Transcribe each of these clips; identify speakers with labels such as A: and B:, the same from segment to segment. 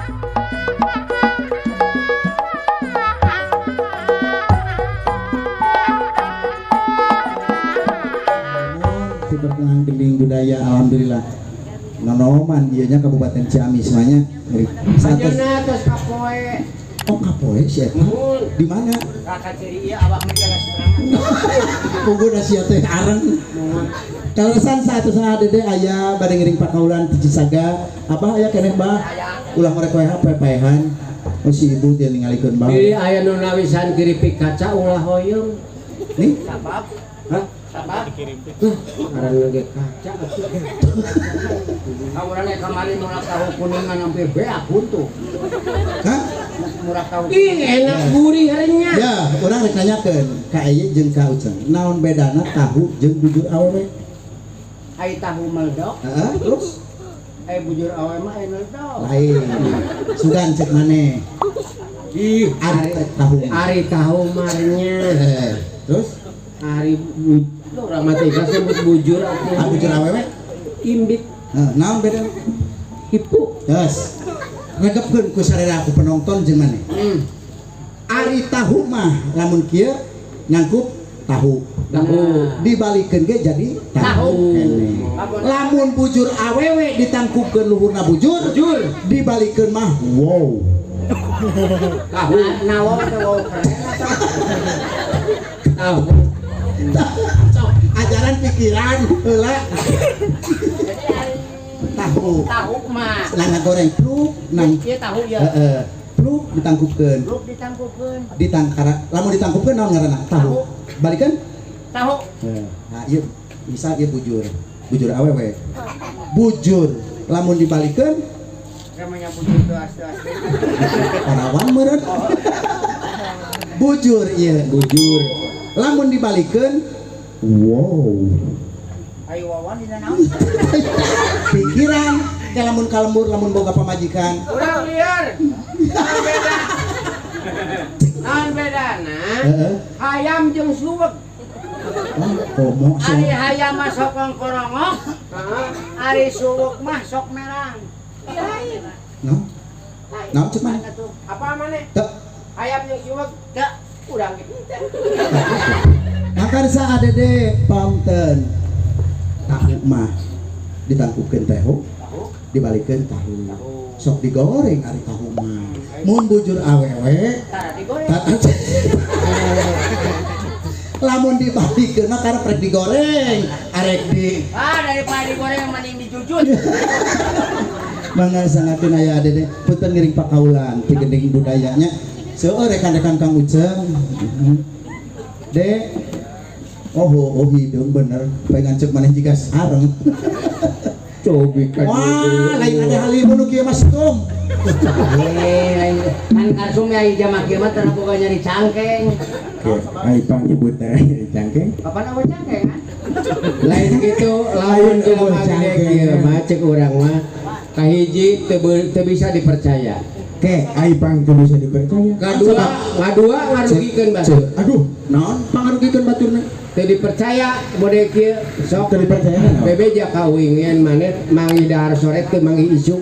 A: Di pertengahan gending budaya alhamdulillah. Nonoman ieu nya Kabupaten Ciamis mah nya.
B: Anjeunna tos kapoe.
A: Oh kapoe si eta. Di mana?
B: Ka ciri ieu awak mah jaga serangan.
A: Punggung sia teh areng. Kaleresan saatosna Dede aya bade ngiring pakaulan ti Cisaga. Abah aya keneh bah? Ulah ngorek we paehan. Oh si ibu teh ningalikeun bah.
B: Diri aya nu nawisan keripik kaca ulah hoyong.
A: Nih?
B: Sabab? Hah? Sabab? Ngaranna ge kaca atuh. Urang ge kamari murah tahu kuningan sampai beak buntu.
A: Hah?
B: Murah tahu. Ih, enak gurih harenya.
A: Ya, urang rek nanyakeun ka Eye jeung ka Uceng. Naon bedana tahu jeung bujur awewe?
B: Ai tahu meledok.
A: Heeh, terus?
B: Ai bujur awewe mah ai meledok.
A: Lain. Sugan cek maneh.
B: Ih,
A: ari tahu.
B: Ari tahu marnya.
A: Terus?
B: Ari urang mah teh sebut bujur atuh.
A: Ah, bujur awewe?
B: Imbit.
A: Heeh, naon bedana?
B: Hipu.
A: Terus. Regepkeun ku sarera ku penonton jeung maneh. Ari tahu mah lamun kieu nyangkup tahu.
B: Tahu.
A: Dibalikeun ge jadi tahu. Lamun bujur awewe ditangkupkeun luhurna bujur,
B: bujur.
A: Dibalikeun mah wow.
B: Tahu. Nah, wow teh wow keren atuh. Tahu.
A: Ajaran pikiran heula. Tahu.
B: Tahu mah.
A: Nang goreng pluk nang
B: ieu tahu ya.
A: Heeh. Pluk ditangkupkeun.
B: Pluk ditangkupkeun.
A: Ditangkara. Lamun ditangkupkeun naon ngaranna? Tahu. Balikeun?
B: Tahu.
A: Nah, ieu misal ieu bujur. Bujur awewe. Bujur. Lamun dibalikeun
B: namanya bujur teu asli-asli.
A: Parawan meureun. Bujur ieu,
B: bujur.
A: Lamun dibalikeun wow.
B: Ayo wawan dina naon?
A: Pikiran ke lamun kalembur lamun boga pamajikan.
B: Urang liar. Naon beda? Naon bedana?
A: Heeh.
B: Hayam jeung suweg.
A: Komo
B: ari hayam mah sok kongkorongok, ari suweg mah sok merang. Lain.
A: Naon? Naon cek maneh?
B: Apa maneh?
A: Teu.
B: Hayam jeung suweg teu urang ge teu.
A: Maka sa adede panten tahu mah ditangkupkeun tahu, dibalikeun tahu. Sok digoreng ari tahu mah. Mun bujur awewe
B: tara digoreng.
A: Lamun dibalikeun mah karep rek digoreng, arek di
B: daripada digoreng mending dijujut.
A: Mangga sangakeun aya adede punten ngiring pakaulan ti gending budayanya. Seueur rekan-rekan Kang Uceng. Dek. Oh, oh hideung bener. Pengen cek maneh jiga sareng.
B: Cobi kan.
A: Wah, lain ada halimun nu kieu mah situm.
B: Lain kan karsum ya jamaah kieu mah teu boga nyari cangkeng.
C: Oke, ai pang nyebut teh nyari cangkeng.
B: Kapan eueuh cangkeng kan? Lain kitu, lamun jelema gede kieu mah cek urang mah kahiji teu bisa dipercaya.
C: Oke, ai pang teu bisa dipercaya.
B: Kadua ngarugikeun batur.
C: Aduh,
A: naon pangarugikeun baturna?
B: Teu dipercaya mode kieu sok
C: teu dipercaya naon?
B: Bebeja ka uingan maneh manggih dahar sore teu manggih isuk.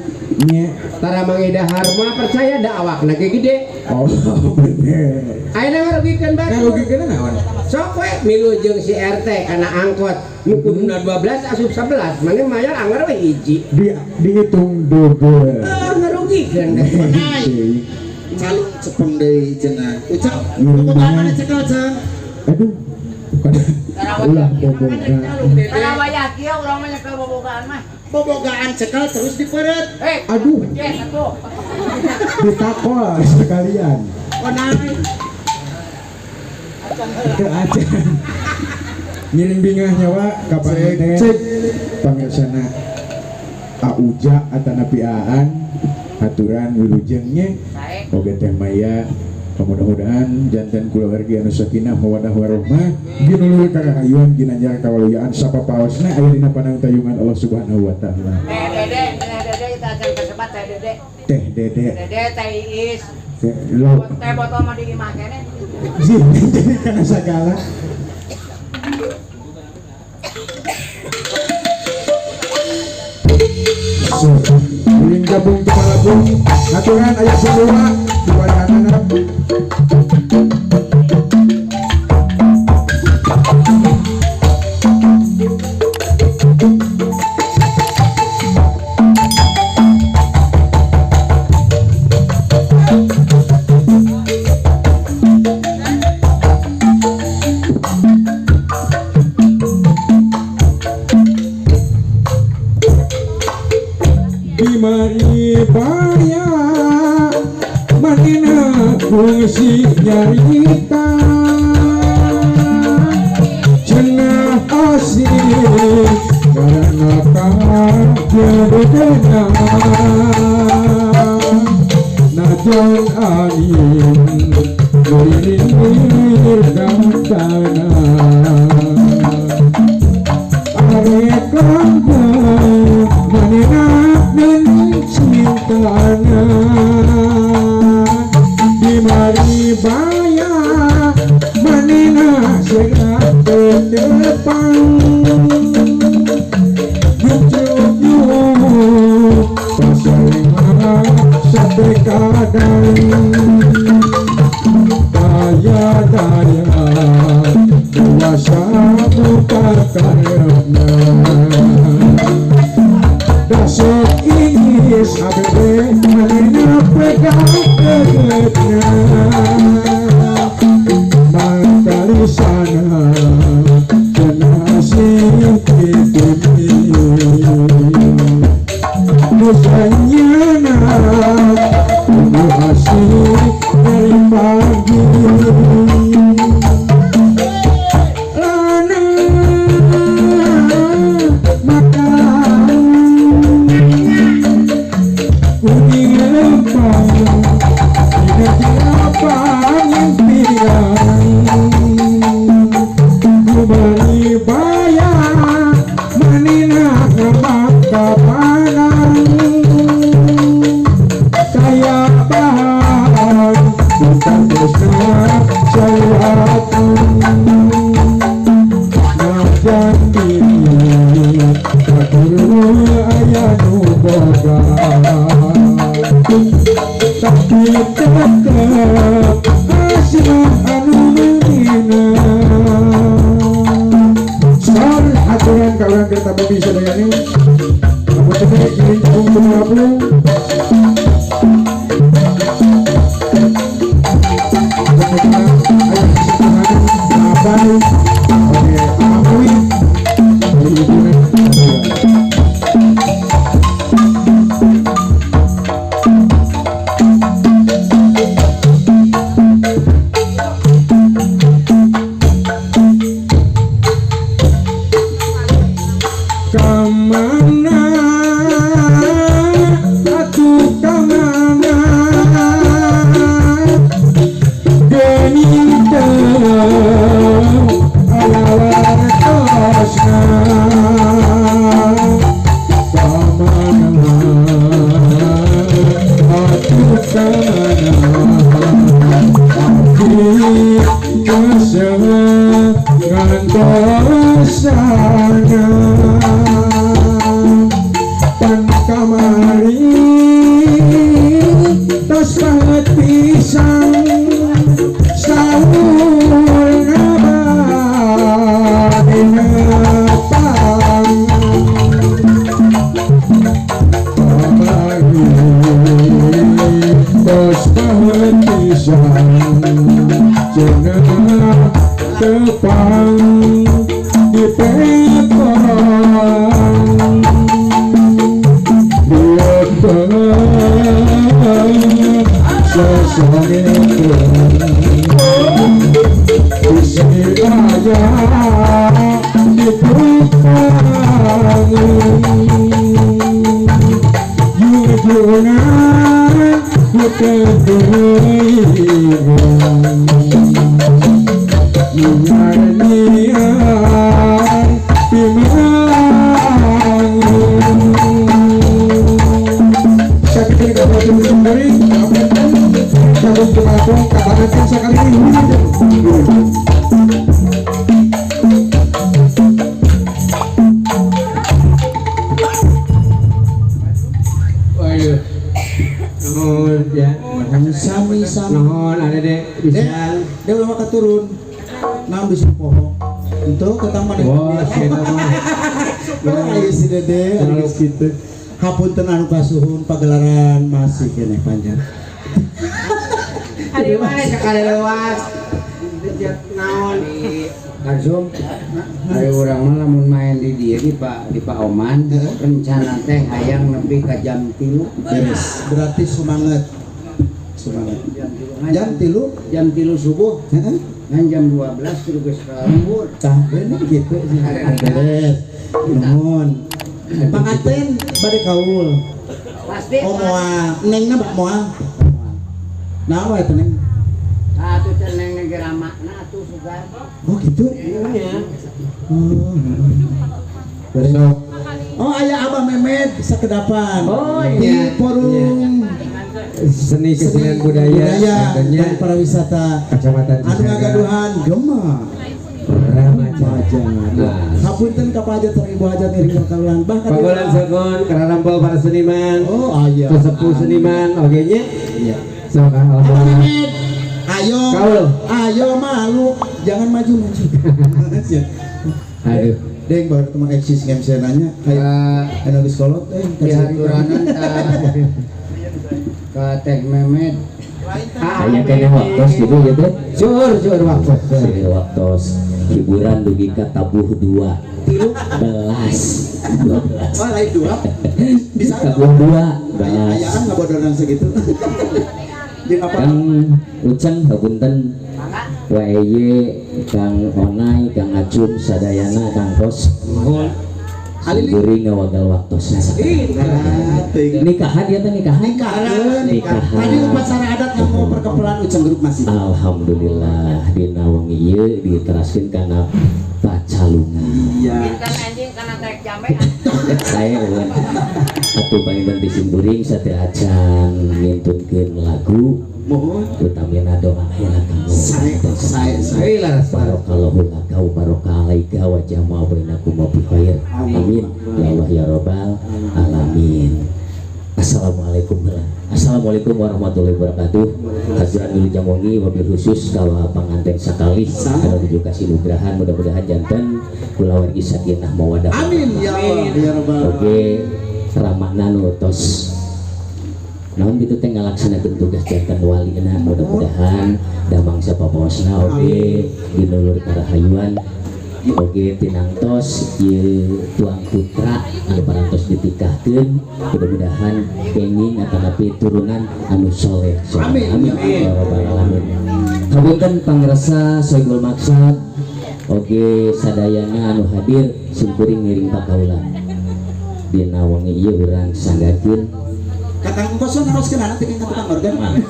C: Nya.
B: Tara manggih dahar mah percaya da awakna ge gede.
C: Oh, bener.
B: Ayeuna ngarugikeun batur.
C: Ngarugikeun naon?
B: Sok we milu jeung si RT kana angkot nu kuduna 12 asup 11 maneh mayar anggar we hiji.
C: Dihitung double.
B: Ngarugikeun.
A: Calung cepeng deui cenah. Ucap, bobogaan mana cekel ceng?
C: Aduh. Ulah bobogaan.
B: Tarawayah kieu urang mah nyekel bobogaan mah.
A: Bobogaan cekel terus dipeureut.
C: Aduh. Ditakol sekalian.
A: Onai.
C: Teu acan. Ngiring bingah nyawa kapan teh pangersana Auja atanapi Aan aturan wilujengnya oge teh Maya mudah-mudahan jantan kulawargi anu sakinah mawaddah warahmah ginulur karahayuan ginanjar kawaluyaan sapapaosna aya dina panangtayungan Allah Subhanahu wa taala.
B: Teh Dede, teh Dede kita acan kasebat teh Dede.
C: Teh Dede.
B: Dede teh Iis. Teh botol mah di imah keneh.
C: Jadi kana sagala. Ulin gabung kepala. Capung aturan aya semua di barihanana. Mari baya manina fungsi nyarita cenah asih karena kajedena najan angin ngelilir datana arek kampung manina cintana di mari baya manina segera ke depan jujuk pasal sampai kadang daya daya kuasa buka karena dasar Inggris ABB manina pegang tegaknya maka sana jenasih titip nusanyana asih dari pagi lana maka kuning lempang tidak apa yang pirang kuberi baya manina ngebak-kapanan kaya bahan bukan tresna syariatan najan diri kakuru aya nu boga tapi tetep asih anu menina. Sor aturan ka urang kereta bumi sadayana apunten kirim capung tumapung kamana atuh kamana geni teu aya wartosna kamana atuh kamana abdi kesel ngantosana kamari tos banget pisang sahur ngabadi nepang kamari tos banget pisang cenah tepang di pekong isi aya di tukang junjungan ku teuing nyanyian pimelang. Sakitu kabupaten dari Cabang Tumapung kabaretan sekali ini.
B: Nuhun ya.
A: Sami-sami.
B: Nuhun ada deh bisa.
A: Dia ulah maka turun. Naon bisa poho. Itu ketang mana?
B: Wah, sia mah.
A: Ayo si Dede, ari geus kitu. Hapunten anu kasuhun pagelaran masih keneh panjang.
B: Ari mana sakali lewat. Naon
D: Langsung ari urang mah lamun main di dieu di Pak Oman rencana teh hayang nepi ka jam 3.
A: Beres. Berarti semangat. Semangat. Jam 3
D: jam 3 subuh.
A: Heeh.
D: Ngan jam 12 kudu geus ka lembur.
A: Tah bener gitu. Beres. Nuhun. Panganten bade kaul.
D: Pasti.
A: Oh moal, nengna bak moal. Naon wae teh neng?
D: Atuh teh neng ge ramakna atuh sugan.
A: Oh gitu?
B: Iya.
A: Oh. Besok. Oh aya Abah Memet sakedapan.
B: Oh iya.
A: Di forum
B: seni kesenian budaya
A: dan pariwisata
B: Kecamatan
A: anu ngagaduhan gema
B: Ramaja.
A: Hapunten ka Pak Hajat sareng Ibu Hajat ngiring kaulan bahkan
B: Pagolan sakon kararampel para seniman.
A: Oh aya.
B: Sesepuh seniman oge nya.
A: Iya.
B: Sok alhamdulillah.
A: Ayo.
B: Kaul.
A: Ayo malu, jangan maju-maju.
B: Aduh.
A: Deng baru teman eksis game saya nanya, kayak anu geus kolot
D: di haturanan ka Teh Memet.
E: Aya keneh waktos gitu ya teh.
B: Seueur waktos.
E: Seueur waktos. Hiburan dugi ka tabuh 2.
A: 13.
E: 12.
A: Oh, lain 2. Bisa
E: tabuh 2 belas.
A: Ayaan ngabodoran segitu. Jeung apa?
E: Kang Uceng hapunten. Waeye Kang Onai, Kang Acum, sadayana, Kang Kos.
B: Nuhun.
E: Alili ngawagal waktosna. Nikahan ya teh nikahan.
A: Nikahan. Tadi upacara adat nganggo perkepelan Uceng grup masih.
E: Alhamdulillah dina wengi ieu diteraskeun kana pacalungan.
A: Iya.
D: Kan anjing kana trek jambe.
E: Saya eueun. Atuh panginten ti simkuring sateuacan ngintunkeun lagu.
A: Mohon
E: utamina doa heula kanggo.
A: Sae
E: barakallahu laka wa baraka alaika wa jama'a bainakum wa bi khair. Amin ya Allah ya rabbal alamin. Assalamualaikum. Assalamualaikum warahmatullahi wabarakatuh. Hadirin wilujeng wengi wabil khusus ka panganten sakalih anu nuju kasinugrahan mudah-mudahan janten kulawargi sakinah mawaddah.
A: Amin ya Allah ya rabbal.
E: Oke, ramana nu tos naon kitu teh ngalaksanakeun tugas janten walina mudah-mudahan damang sapapaosna oge dinulur karahayuan oge tinangtos ieu tuang putra anu parantos ditikahkeun mudah-mudahan kenging atanapi turunan anu soleh. Amin ya rabbal alamin. Hapunten pangrasa sohibul maksad oge sadayana anu hadir simkuring ngiring pakaulan dina wengi ieu urang sanggakeun
A: Kakang kosong harus kena nanti ka tukang organ.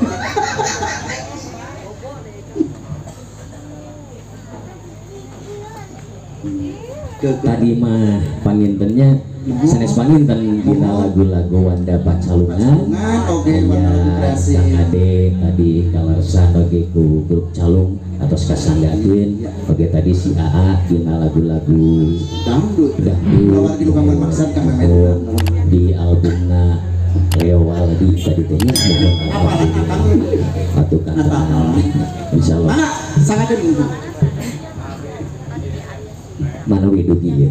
E: Tadi mah pangintennya sanes panginten dina lagu-lagu Wanda Pacalungan.
A: Oke, wanda lagu kreasi.
E: Kang Ade tadi kalersan oge ku grup Calung atos kasanggakeun. Oge tadi si AA dina lagu-lagu
A: dangdut.
E: Dangdut.
A: Di tukang maksad Kang Memet.
E: Di albumna Leo Waldi tadi teh nya atuh Kang. Insyaallah.
A: Mangga sangakeun.
E: Mana widugi ya.